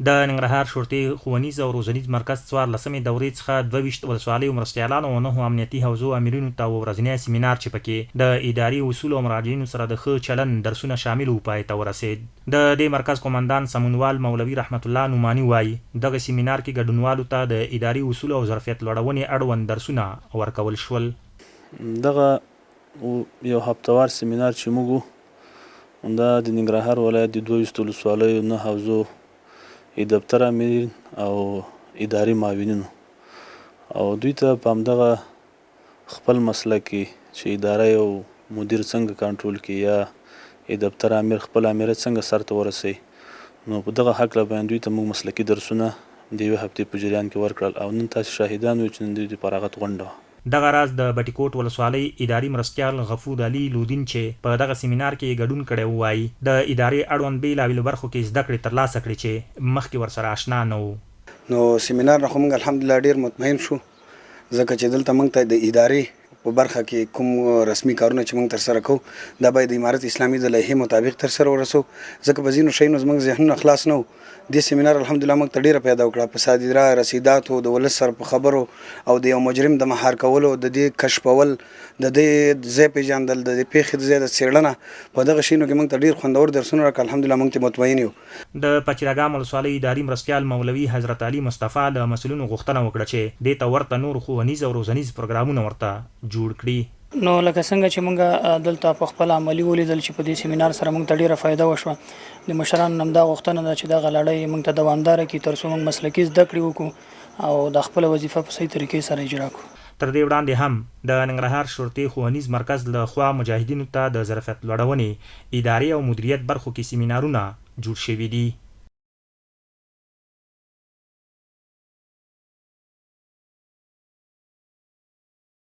د ننګرهار شرطې ښوونیز او روزنیز مرکز څوارلسمې دورې څخه 22 ولسوالیو مرستیالانو او نهو امنیتي حوزو آمرینو ته اوه ورځنی سیمینار چې پکې د اداري اصولو او مراجعینو سره د ښه چلند درسونه شامل وو پای ته ورسېد. د دې مرکز قوماندان سمونوال مولوي رحمت الله نعماني وايي، دغه سیمینار کې ګډونوالو ته د اداري اصولو او ظرفیت لوړونې اړوند درسونه ورکول شول. دغه یو هفته وار سیمینار چې موږ دا د ننګرهار ولایت د 22 ولسوالیو نه حوزو دفتر امیرین او اداري معاونینو او دوی ته په همدغه خپل مسلک کې چې اداره یو مدیر څنګه کنټرول کړي یا دفتر امیر خپل امیریت څنګه سرته ورسوي، نو په دغه هکله باندې دوی ته موږ مسلکي درسونه د یوې هفتې په جریان کې ورکړل او نن تاسې شاهدان وئ چې نن د دوی د فراغت غونډه وه. دغه راز د بټي کوټ ولسوالۍ اداري مرستیال غفور علي لودین چې په دغه سیمینار کې یې ګډون کړی و وايي، د ادارې اړوند بېلابېلو برخو کې زده کړې ترلاسه کړې چې مخکې ورسره اشنا نه و. نو سیمینار نه خو موږ الحمدلله ډېر مطمئن شو، ځکه چې دلته موږ ته د ادارې په برخه کې کوم رسمي کارونه چې موږ ترسره کوو، دا باید د امارت اسلامي د لایحې مطابق ترسره ورسوو، ځکه په ځینو شیانو زموږ ذهنونه خلاص نه وو. دې سیمینار الحمدلله موږ ته ډېره پیدا وکړه، په صادره رسیداتو، د ولس سره په خبرو او د یو مجرم د مهار کولو، د دې کشفول، د دې ځای پېژندل، د دې پېښې د ځای د څېړنه، په دغه شیانو کې موږ ته ډېر خوندور درسونه راکړل، الحمدلله موږ ترې مطمئن یو. د پچیراګام ولسوالۍ اداري مرستیال مولوي حضرت علي مصطفی له مسؤلینو غوښتنه وکړه چې دې ته ورته نور ښوونیز او روزنیز پروګرامونه ورته جوړ کړي. نو لکه څنګه چې مونږ دلته په خپله عملي ولیدل چې په دې سیمینار سره مونږ ته ډیره فایده وشوه، د مشرانو نه همدا غوښتنه ده چې دغه لړۍ مونږ ته دوامداره کړي تر څو مونږ مسلکي زده کړې وکړو او دا خپله وظیفه په صحیح طریقې سره اجرا کړو. تر دې وړاندې هم د ننګرهار شرطې ښوونیز مرکز له خوا مجاهدینو ته د ظرفیت لوړونې، ادارې او مدیریت برخو کې سیمینارونه جوړ شوي دي.